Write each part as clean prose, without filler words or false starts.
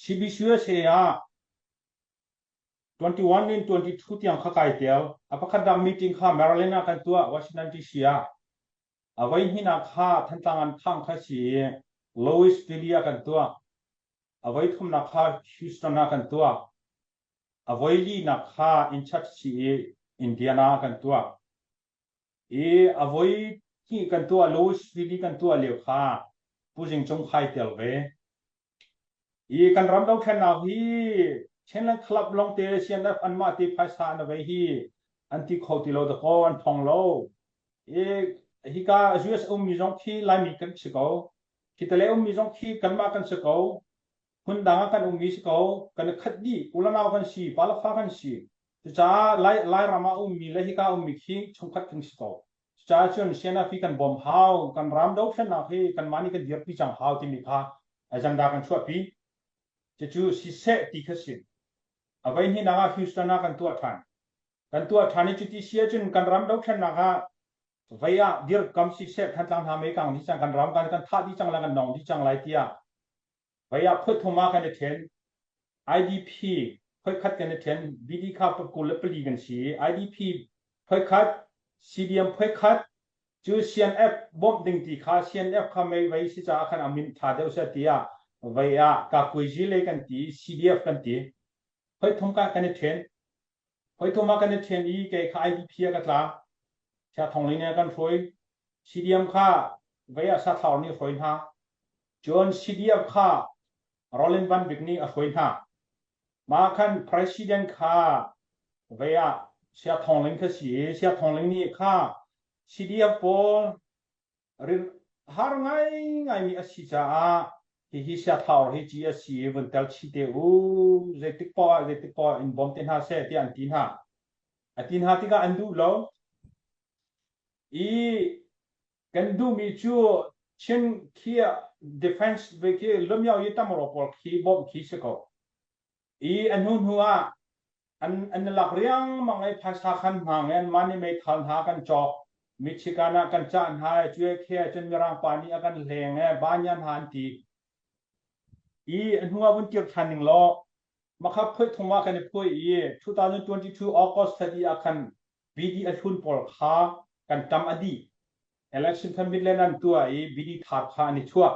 CBCUSA ah 21 in 22 tiang kha kai tel. A pakhat dang meeting kha Maryland ah kan tuah, Washington DC ah. A voi hnihnak kha Thantlang an khang kha si i Louisville ah kan tuah. A voi thumnak kha Houston ah kan tuah. A voi linak kha in charge si i Indiana ah kan tuah. I a voi hnih kan tuah Louisville kan tuah lio kha Pu Zing Cung khai tel ve. I kan ram dothlennak hi Chinland Club lawngte CNF anmah te phaisa an avei hi an ti kho ti lo dakaw an thong lo. I hika US ummi zong khi Laimi kan si ko. Khitale ummi zong khi kanmah kan si ko. Hmun dang ah kan ummi si ko. Kan i khat dih. Ulanau kan si. Palafa kan si. Cucaah Lai, Lairam ah ummi le hika ummi khi chungkhat kan si ko. Cucaah cun CNF hi kan bawm hau, kan ram dothlennak hi kanmah nih kan dirpi cang hau timi kha agenda kan chuahpi. Cucu siseh ti kha si. A voi hnihnak ah Houston ah kan tuah ṭhan. Kan tuah ṭhan i cuti si ahcun kan ram dothlennak ah vei ah dirkam siseh Thantlang hna mei kang dih cang, kan ram kan kan thah dih cang lai, kan nong dih cang lai tiah Vei ah phuithum ah kan i ṭhen. IDP phuikhat kan i ṭhen. BD kha 24 kan si. IDP phuikhat, CDM phuikhat cu CNF bawmh ding ti kha CNF kha mei vei si caah khan a min ṭha deuh seh tiah vei ah kakuazi lei kan ti, CDF kan ti. Phuithum ka kan i ṭhen. Phuithum ah kan i ṭhen i kei kha IDP ah ka tla. Chia Thong Ling nih a kan hruai. CDM kha vei ah Sathlaur nih a hruai hna. Cun CDF kha Roland Van Bik nih a hruai hna. Mah khan President kha vei ah Sia Thawng Ling kha si i Sia Thawng Ling nih kha CDF pawl har ngaingaimi a si caah hihi Sia Thaur hi ci a si i vun tel chih te u zeitik poah ah zeitik poah in bawm te hna seh tiah an ti hna. A ti hna tikah an duh lo. I Kan duhmi cu Chin khi defense ve khi lumyao yi tamro pawl khi bawmh khi si ko. I a hnu hnu ah an an lak riangmang i phaisa khan hmang i an mah nih meithal hna kan cawk. Michigan ah kan cah hna i cuai khe cun mirang pa nih a kan hleng e banya hna an ti. I a hnu ah vun kir ṭhan ning law makha phuai thum ah kan i phuai i 2022 August 30 ah khan BD a hlun pawl kha kan ṭam a dih. Election kha Midland an tuah i BD thar kha an i chuah.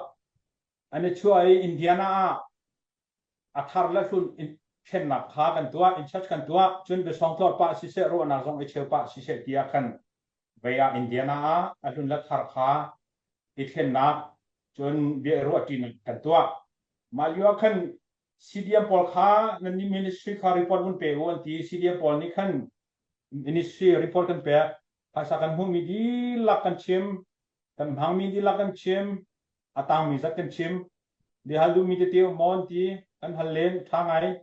An i chuah i Indiana ah a thar le hlun thlennak kha kan tuah, in church kan tuah. Cun biasawng tlawr pah siseh, ruahnak zong i cheu pah siseh tiah khan vei ah Indiana ah a hlun le thar kha i thlennak cun bia i ruahṭinak kan tuah. Mah lio ah khan CDM pawl kha nan nih ministry kha report vun pe u an ti. CDM pawl nih khan ministry report kan pek. Phaisa kan hmuhmi dihlak kan chim. Kan hmangmi dihlak kan chim. A tangmi zat kan chim. Biahal duhmi tete um maw an ti. Kan hal len ṭha ngai.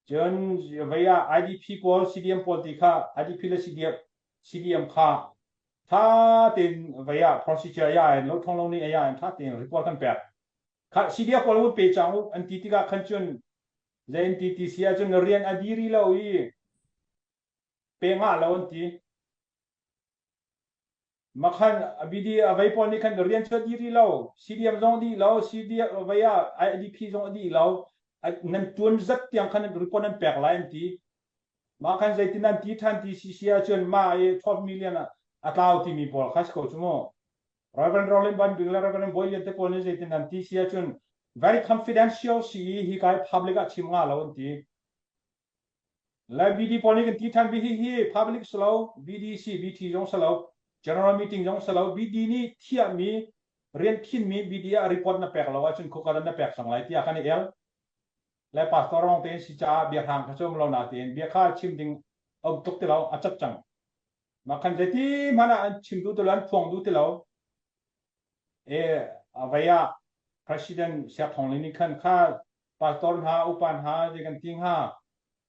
Cun vei ah IDP pawl CDM pawl ti kha IDP le CDM CDM kha ṭha tein vei ah procedure ya in lo thong lo nih ya in ṭha tein report kan pek. Kha CDF pawl vun pe cang u an ti tikah khan cun zei an ti ti si ahcun rian a diri lo i pe ngah lo an ti. Makhan BD a vei pawl nih khan rian cu a diri lo CDM zong dih lo CDF vei ah IDP zong a dih lo nan tuan zat tiang khan report nan pek lai an ti. Mah khan zeitin an ti than ti si ahcun mah i 12 million a tlau timi pawl kha si ko cu mu. Reverend Roland Van Bik le Reverend Bawi Lian te pawl nih zeitin an ti si ahcun very confidential si i hi kai public ah chim nga lo an ti. Le BD pawl nih kan ti than bi hi hi public si lo BDC BT zong si lo general meeting zong si lo BD nih thiahmi rian khinmi BD ah report na pek lo ahcun khuka na pek cang lai tiah kan i el. Le pastor rong tein si caah bia hrang kha cu um lo natein bia kha chim ding a um tuk ti lo a cat cang. Mah khan zeiti hmanh ah an chim duh ti lo, an phuang duh ti lo. E a vei ah President Siak Thawng Ling nih khan kha pastor hna upa hna zei kan ti hnga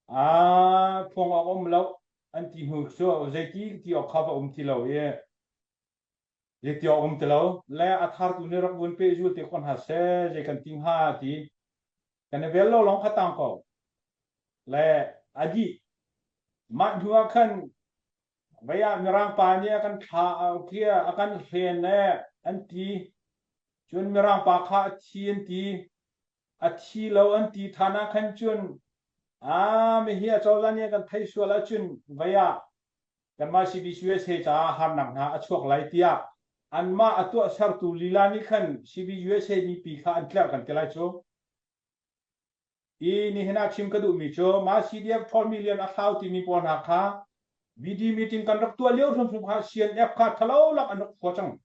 a phuang awk um lo an ti hnu cu zeiti ti awk kha va um ti lo i zeiti awk um ti lo le a thartu nih rak vun pe zul te ko hna seh zei kan ti hnga ti kan i vel lo lawng kha tang ko le a dih mah hnu ah khan vei ah mirang pa nih a kan thla a kan hlen le an ti cun mirang pa kha a thi an ti. A thi lo an ti ṭhan ah khan cun aa mihi a cozah nih a kan theih sual ahcun vei ah kanmah CBCUSA caah harnak hna a chuak lai tiah anmah a tuahsertu lila nih khan CBUSA mipi kha an tlerh kan ti lai cu. I nihin ah chim ka duhmi cu mah CDF 12 million a thlau timi pawl hna kha BD meeting kan rak tuah lio hrimhrim kha CNF kha thalo lak an rak phua cang.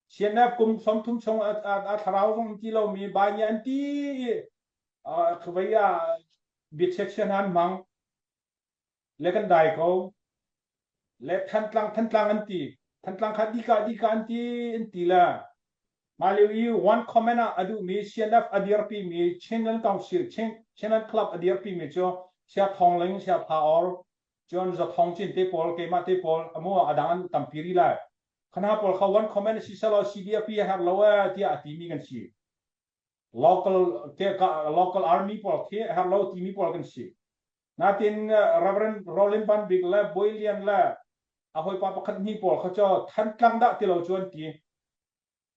CNF kum 30 chung a thlarau zong ti lomi bai nih an ti i vei ah biachiatchia hna an hmang le kan dai ko le Thantlang Thantlang an ti Thantlang kha dika dika an ti an ti le mah lio i one comment ah a duhmi CNF a dirpi mi Chinland Council Chin Chinland Club a dirpi mi cu Sia Thawng Ling Sia Pha Or cun Za Thawng Cin te pawl keimah te pawl amu a dang an tampi ri lai Khana pawl kha one comment si selaw CDF hi a herh lo ee tiah a timi kan si. Local te local army pawl khi a herh lo timi pawl kan si. Natin Reverend Roland Van Bik le Bawi Lian le a hawipa pakhat hnih pawl kha cu Thantlang dah ti lo cu an ti.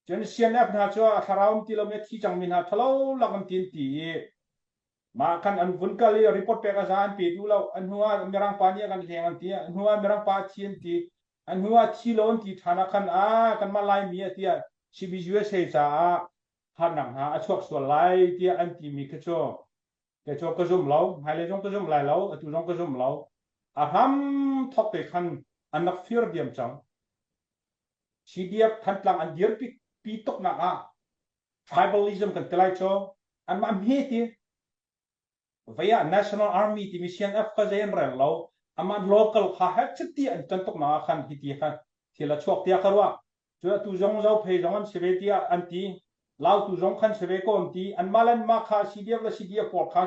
Cun CNF hna cu a thlarau um ti lomi a thi cangmi hna thalo lak an ti an ti i mah khan an vun kal i report pek a za an pe duh lo. A hnu ah Mirang pa nih a kan hleng an ti. A hnu ah Mirang pa a thi an ti. A hnu ah thi lo an ti ṭhan ah khan a kanmah Laimi a tiah CBUSA caah harnak hna a chuak sual lai tiah an timi khi cu kei cu ka zum lo. Hmailei zong ka zum lai lo. Atu zong ka zum lo. A hram thawk te khan an rak fir diam cang. CDF Thantlang an dirpi pi tuknak ah tribalism kan ti lai cu anmah hme ti vei ah National Army timi CNF kha zei an rel lo amah local kha he chiti an ton tuknak ah khan hiti khan thil a chuak tiah ka ruah cu atu zong Zophei zong an si ve tiah an ti Lautu zong khan si ve ko an ti anmah le anmah kha CDF le CDF pawl kha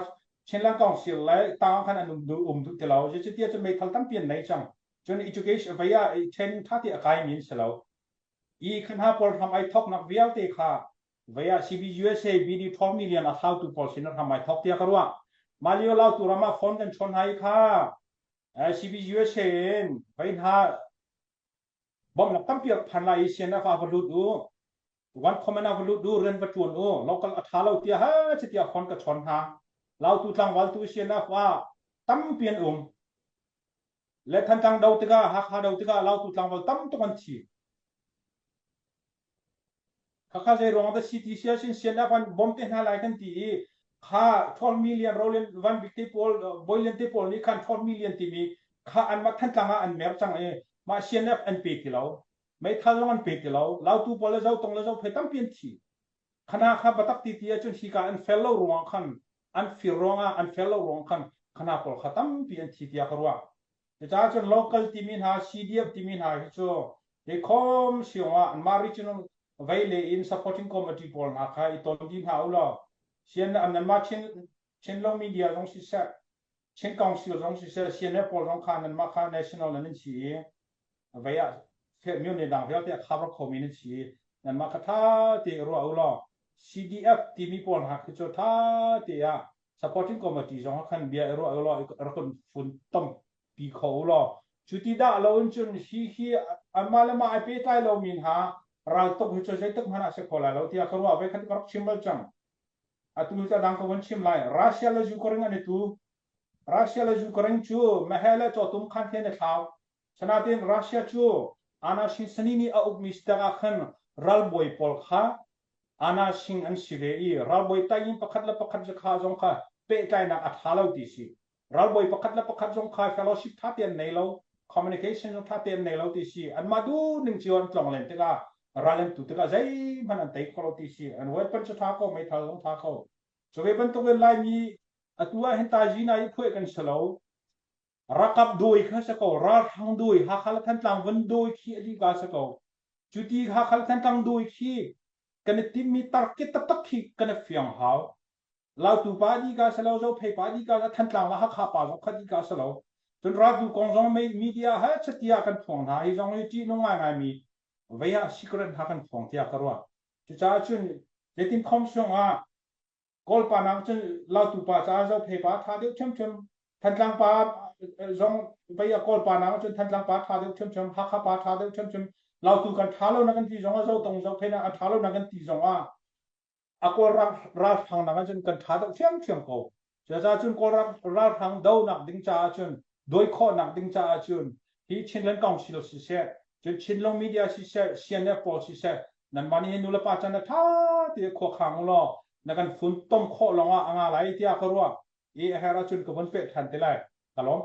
Chinland Council le tang khan an um duh um duh ti lo zeicatiah cun meithal tampi an nei cang Cun education vei ah training ṭha te a kaimi an si lo. I kha hna pawl hram ai thawknak vialte kha vei ah CBUSA BD 12 million a thlautu pawl sin hram ai thawk tiah ka ruah. Mah lio lautu ram ah phone kan chawn hna i kha CBUSA in vei hna bawmhnak tampi rak phan lai i CNF ah va lut u. One common ah va lut u, rian va ṭuan u, local a ṭha lo tiah ha tiah phone ka chawn hna. Lautu tlangval tu CNF ah tampi an um. Le Thantlang do tikah Hakha do tikah Lautu tlangval tam tuk an thi. Khakha zei ruang dah si ti sia sin sian ah bom te hna lai kan ti i kha 12 million Roland Van Bik te pawl Boylian te pawl nih khan 12 million timi kha anmah Thantlang ah an mer cang i mah CNF an pe ti lo meithal zong an pe ti lo Lautu pawl le Zotong le Zophei tampi an thi khana kha batak ti ti ahcun hika an fel lo ruangah khan an fir ruangah an fel lo ruang khan khana pawl kha tampi an thi tiah ka ruah. Cucaah cun local timi hna CDF timi hna hi cu hi khom siong ah anmah regional vei le in supporting committee pawl hna kha i ton dih hna u law sian nanmah Chin Chinlo media zong siseh Chin Council zong siseh CNF pawl zong kha nanmah kha national nan in si i vei ah myone dang vialte a cover khomi nan si i nanmah kha tha te ruah u law CDF timi pawl hna khi cu tha te ah supporting committee zong ah khan bia i ruah u law rak in fun tom pi kho u law cu ti dah lo in cun hi hi anmah le mah ai pehtlai lomi hna raltuk hi cu zeitik hmanh ah si kho lai lo tiah ka ruah ve khan ka rak chim bal cang atu hi dang ka von chim lai Russia le Ukraine an i tu Russia le Ukraine cu meheh le cawtum khan khi an i thlau Sanatin Russia cu Anna Sing Sani nih a ukmi stak ah khan ralbawi pawl kha Anna Sing an si ve i ralbawi tayin pakhat le pakhat zakha zong kha pehtlainak a ṭha lo ti si. Ralbawi pakhat le pakhat zong kha fellowship ṭha te an nei lo, communication zong ṭha te an nei lo ti si. Anmah duh ning cio an tlong len tikah ral an tu tikah zeihmanh an tei kho lo ti si. An weapon cu ṭha ko, meithal zong ṭha ko. Cu ve bantukin Laimi atu ah hin tazina i phuah kan si lo. Rakap dawi kha si ko, ralhrang dawi, Hakha le Thantlang von dawi khi a lika si ko. Cu ti Hakha le Thantlang dawi khi kan i timmi target taktak khi kan i fiang hau. Lautu pa dika si lo, Zophei pa dika si, Thantlang le Hakha pa zong kha dika si lo. Cun raltu kong zong media he chatia kan phuang hna. Hi zong hi ṭihnung ngaingaimi vei ah secret hna kan phuang tiah ka ruah. Cucaah cun zeitin khom sung ah Kawl pa nak cun Lautu pa caah Zophei pa ṭha deuh ṭhiamṭhiam. Thantlang pa zong vei a Kawl pa nak cun Thantlang pa ṭha deuh ṭhiamṭhiam. Hakha pa ṭha deuh ṭhiamṭhiam. Lautu kan ṭha lo na kan ti zong ah Zotong Zophei na a ṭha lo na kan ti zong ah A Kawl ralhrang nak ahcun kan ṭha deuh ṭhiamṭhiam ko. Cucaah cun Kawl ralhrang donak ding caah cun dawi khawhnak ding caah cun hi Chinland Council siseh, cun Chinlung Media siseh, CNF pawl siseh, nanmah nih hin nulepa can a ṭha ti khuakhang u law na kan funtom khawh lawngah a nga lai tiah ka ruah i a herh ahcun ka vun peh ṭhan te lai. Ka lawm.